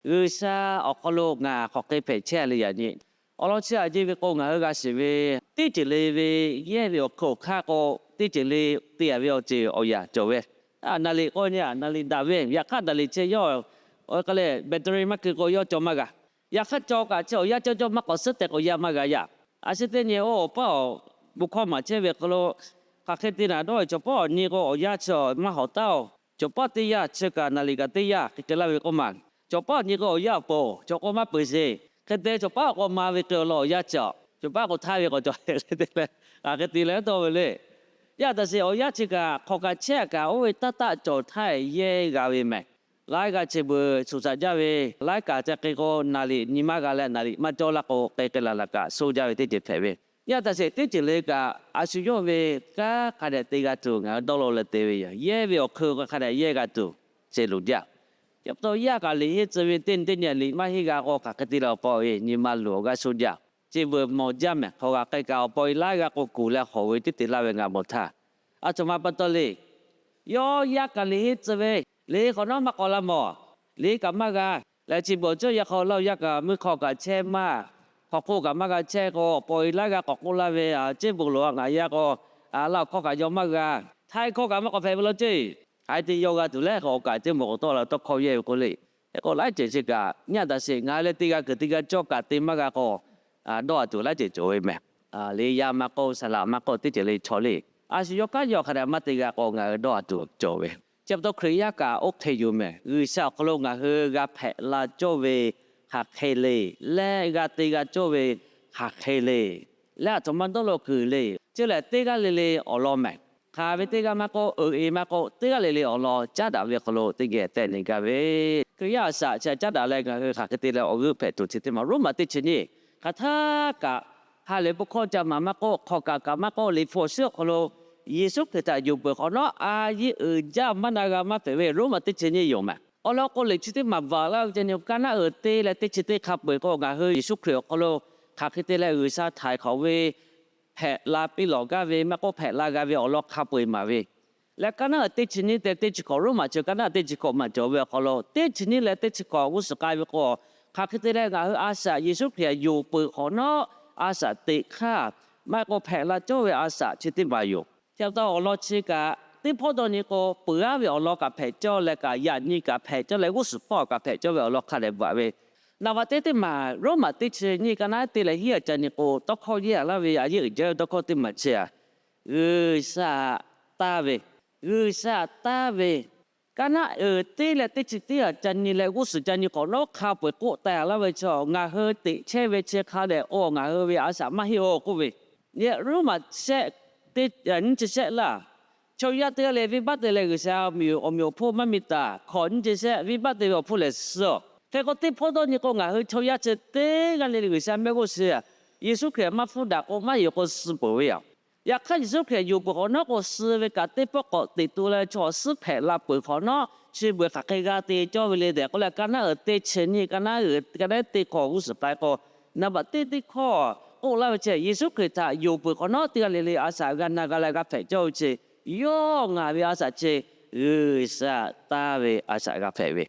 G'uiˬsha awˬ hk'aw lo ngaˬ hk'aˬ hk'e hpehꞈ chehˇ a le yaꞈ nyi. Awˬ lawn chi aꞈ jeˇ ve k'o, ngaˬ hui g'a shiˍ ve teˇ ceuˬ le ve yehˇ ve awˬ hkeuˇ awˬ hk'aˇ k'o, teˇ ceuˬ le te a ve awˬ ceuˬ awˬ yanˇ cawˬ ve. Naˍriˍ k'oˆ nyi a, naˍriˍ daꞈ ve. Yaꞈ hk'aˇ naˍriˍ chi yawˇ k'ai leh battery maˇ keu k'o, yawˇ caw maˇ g'a. Yaꞈ hk'aˇ caw kaꞈ chi awˬ yanˇ cawˇ cawˇ maˇ k'awꞈ suhˉ tehꞈ k'awꞈ yaˇ maˇ g'a yaˇ. A shu teˇ nyi oˇ awˬ paˉ awˬ bon hkawˇ maˍ chehˇ ve hk'aw lo, hk'aˬ hk'e te naˍ dawˇ ve, cawˬ paˉ awˬ nyi k'o awˬ yanˇ chi maˇ hawꞈ taˉ-oˬ. Cawˬ paˉ teˇ yanˇ chi kaꞈ naˍriˍ kaꞈ teˇ yanˇ hk'e te laˇ ve k'oˆ ma. Cawˬ paˉ awˬ nyi k'o awˬ yanˇ awˬ pon cawˬ k'o maˇ peuˬ sheˍ. Hk'e te cawˬ paˉ awˬ k'aw ma ve k'o law awˬ yanˇ chi a, cawˬ paˉ k'o htaˇ ve k'awꞈ cawˬ te leh, hk'aˬ hk'e te leh dawˇ ve le. Yaˇ taˍ sheˍ, awˬ yanˇ chi kaꞈ hk'aw kaꞈ chehˇ kaꞈ oˇ ve taˇ taˆ cawˬ htaˇ yehˇ g'a ve mehˍ. Laiˉ g'aˇ chi beuꞈ shuˍ shaꞈ jaˇ ve, laiˉ kaꞈ ca hk'e k'o naˍriˍ nyi maˇ g'a leh naˍriˍ maˇ cawˇ laˇ k'o, k'ai k'ai laˬ laˬ kaꞈ shoˇ jaˇ ve teˇ ceuˬ hpehꞈ ve. Yaˇ taˍ sheˍ, teˇ ceuˬ le kaꞈ a shu yawˇ ve kanˉ hk'a dehꞈ te g'a tuˬ ngaˬ hui dawˇ law leh te ve yoˬ. Yehˇ ve awˬ hkeuˇ hk'a dehꞈ yehˇ g'a tuˬ, sheˍ loˍ jaˇ. Chi pa taw yaˇ kaꞈ liꞈ henˇ tcuh ve teˇ nyi teˇ nyi liꞈ maˇ henˇ g'a k'o, hk'aˬ hk'e te leh awˬ pa awˬ e nyi ma luˬ awˬ g'aˇ shoˇ jaˇ. Chi beuꞈ mawˬ jaˇ mehˍ. Hk'aw g'a k'ai kaꞈ awˬ pa awˬ e laiˉ g'aˇ k'o kuˬ leh hawˬ ve teˇ te laˇ ve ngaˬ mawˬ htaˇ, a htoꞈ ma pa taw le. Yawˇ yaˇ kaꞈ liꞈ henˇ tcuh ve, liꞈ hk'awꞈ nawˉ maˇ k'awꞈ la mawˬ. Liꞈ kaꞈ maˇ g'a leh, chi beuꞈ awˬ ceuˬ yaˇ hk'aw laˇ yaˇ kaꞈ mvuhˇ hk'aw kaꞈ chehˇ maˇ, hk'aw hk'oˆ kaꞈ maˇ g'a chehˇ k'o, awˬ pa awˬ e laiˉ g'aˇ k'awꞈ k'oˆ laˇ ve, Ceˇ bon loˬ a, ngaˬ yaˇ k'o, a laˇ awˬ hkawˇ kaꞈ yaw maˇ g'a. Htaiˇ hkawˇ kaꞈ maˇ k'awꞈ hpehꞈ ve law ceˇ. Haiˬ te yaw g'a tuˬ leh, awˬ kaꞈ ceˇ mawˬ k'awꞈ tawˆ la tawˇ hkawˇ yehˇ ve k'oˆ le. Hk'e k'o laiˉ ceuˬ chi kaꞈ nyi a taˍ sheˍ, ngaˬ hui leh te g'a kuiˬ te g'a cawˇ kaꞈ te maˇ g'a k'o, dawˇ a tuˬ laiˉ ceuˬ cawˬ ve mehˍ. Liꞈ yaˇ maˇ k'oˆ, saˍ laꞈ maˇ k'oˆ, teˇ ceuˬ le chaw le. A shu yawˇ kanˉ yawˇ hk'a dehꞈ maˇ te g'a k'o, ngaˬ hui dawˇ a tuˬ cawˬ ve. Chi pa taw Hkriꞈ yaˇ kaꞈ oˇ hk'e yoˬ mehˍ. G'uiˬsha awˬ hk'aw lo ngaˬ hui g'a hpehꞈ la cawˇ ve hk'aˬ hk'e le, leh g'a te g'a cawˇ ve hk'aˬ hk'e le, leh a htoꞈ ma dawˇ law kuiˬ le, chi lehˬ teˇ g'aˇ le le awˬ lawn mehˍ. Hk'aˬ ve teˇ g'aˇ maˇ k'oˆ, uiˍ e maˇ k'oˆ, teˇ g'aˇ le le awˬ lawn caˉ daꞈ ve hk'aw lo teˇ geh tehˆ nyi gaˇ ve. Hkriꞈ yaˇ a shaꞈ chi caˉ daꞈ leh ngaˬ hui hk'aˬ hk'e te leh awˬ g'euˆ hpehꞈ tuˬ chi teˇ ma, Roˉmaꞈ teˇ chi nyiˇ hk'aˬ htaˇ kaꞈ, ha lehˬ bon hkawˇ ca maˍ maˇ k'oˆ, hk'aw kaꞈ kaꞈ maˇ k'oˆ, liꞈ hpu awˬ shinˉ awˬ hk'aw lo Yeˍsuˆ Hkriꞈ htaꞈ yonˍ peuˬ hk'awꞈ nawˉ, a yeˇ uiˍ jaˇ maˇ na g'a maˇ hpehꞈ ve Roˉmaꞈ teˇ chi nyiˇ yoˬ mehˍ. Awˬ lawn k'o, liꞈ chi teˇ maˬ bvuhꞈ laˇ ve ca nyi, kaˇ naˉ uiˍ teˇ leh teˇ chi teˇ hk'a peu-eˬ k'o, ngaˬ hui Yeˍsuˆ Hkriꞈ awˬ hk'aw lo hk'aˬ hk'e te leh G'uiˬsha htaiˍ hk'awꞈ ve hpehꞈ la piˇ lawˬ gaˇ ve maˇ k'oˆ, hpehꞈ la g'a ve awˬ lawn hk'a peu-eˬ maˍ ve. Leh kaˇ naˉ uiˍ teˇ chi nyiˇ te teˇ chi hkawꞈ, Roˉmaꞈ chi kaˇ naˉ teˇ chi hkawꞈ maˍ cawˬ ve awˬ hk'aw lo, teˇ chi nyiˇ leh teˇ chi hkawꞈ g'uˇ suhˍ k'ai ve k'o, hk'aˬ hk'e te leh ngaˬ hui a shaꞈ Yeˍsuˆ Hkriꞈ htaꞈ yonˍ peuˬ hk'awꞈ nawˉ, a shaꞈ teꞈ hk'aˇ maˇ k'oˆ, hpehꞈ la cawˇ ve a shaꞈ chi teˇ maˬ yoˬ. Chi pa taw awˬ lawn chi kaꞈ teˇ hpawˇ dawˇ nyi k'o, peuˬ aˉ ve awˬ lawn kaꞈ hpehꞈ cawˇ leh kaꞈ, yaꞈ nyi kaꞈ hpehꞈ cawˇ leh, g'uˇ suhˍ hpawˇ kaꞈ hpehꞈ cawˇ ve awˬ lawn hk'a dehꞈ bvuhꞈ ve. Naˍ baꞈ teˇ teˇ maˬ Roˉmaꞈ teˇ chi nyiˇ kaˇ naˉ te leh hiˉ a ca nyi k'o, tawˇ hkawˇ yehˇ a laˇ ve a yeˇ uiˍ jaˇ ve tawˇ hkawˇ teˇ maˬ chi a, G'uiˬsha taˇ ve, G'uiˬsha taˇ ve. Kaˇ naˉ uiˍ teˇ leh teˇ chi teˇ a ca nyi leh g'uˇ suhˍ ca nyi hk'awꞈ nawˉ hk'a peu-eˬ k'oˆ taˍ laˇ ve chi, ngaˬ hui teꞈ chehˇ ve chi hk'a dehꞈ k'o, ngaˬ hui ve a shaꞈ maˇ heˆ-oˬ k'oˆ ve. Nyi Roˉmaꞈ shehˆ teˇ nyiˇ chi shehˆ laˇ, chaw yaˇ teˇ g'aˇ le venˇbaˆ te leh G'uiˬsha awˬ meꞈ awˬ hpoˇ maˇ mi taˍ. Hkawꞈ nyiˇ chi shehˆ, venˇbaˆ te ve awˬ hpoˇ lehˬ suh-oˬ. Hk'e k'o teˇ hpawˇ dawˇ nyi k'o, ngaˬ hui chaw yaˇ chi teˇ g'aˇ le le G'uiˬsha mehˆ g'uˇ suhˍ, Yeˍsuˆ Hkriꞈ maˇ hpfuhˇ daꞈ k'o maˇ yonˍ k'o suh peuˬ ve yoˬ. Yaꞈ hk'aˇ Yeˍsuˆ Hkriꞈ yonˍ peuˬ hk'awꞈ nawˉ k'o, suh ve kaꞈ teˇ pawˆ k'awꞈ teꞈ tu leh chaw awˬ suhˉ hpehꞈ la peuˬ hk'awꞈ nawˉ, chi beuꞈ hk'aˬ hk'e g'a te cawˇ ve le tehꞈ k'oˆ leh, kaˇ naˉ uiˍ teˇ chi nyiˇ kaˇ naˉ uiˍ kaˇ naˉ teˇ hkawꞈ g'uˇ suhˍ k'ai k'o, naˍ baꞈ teˇ teˇ hkawˇ k'oˆ laˇ ve chi, Yeˍsuˆ Hkriꞈ htaꞈ yonˍ peuˬ hk'awꞈ nawˉ teˇ g'aˇ le le a shaꞈ g'a na g'a leh g'a hpehꞈ cawˇ ve chi, yawˇ ngaˬ ve a shaꞈ chi G'uiˬsha taˇ ve a shaꞈ g'a hpehꞈ ve.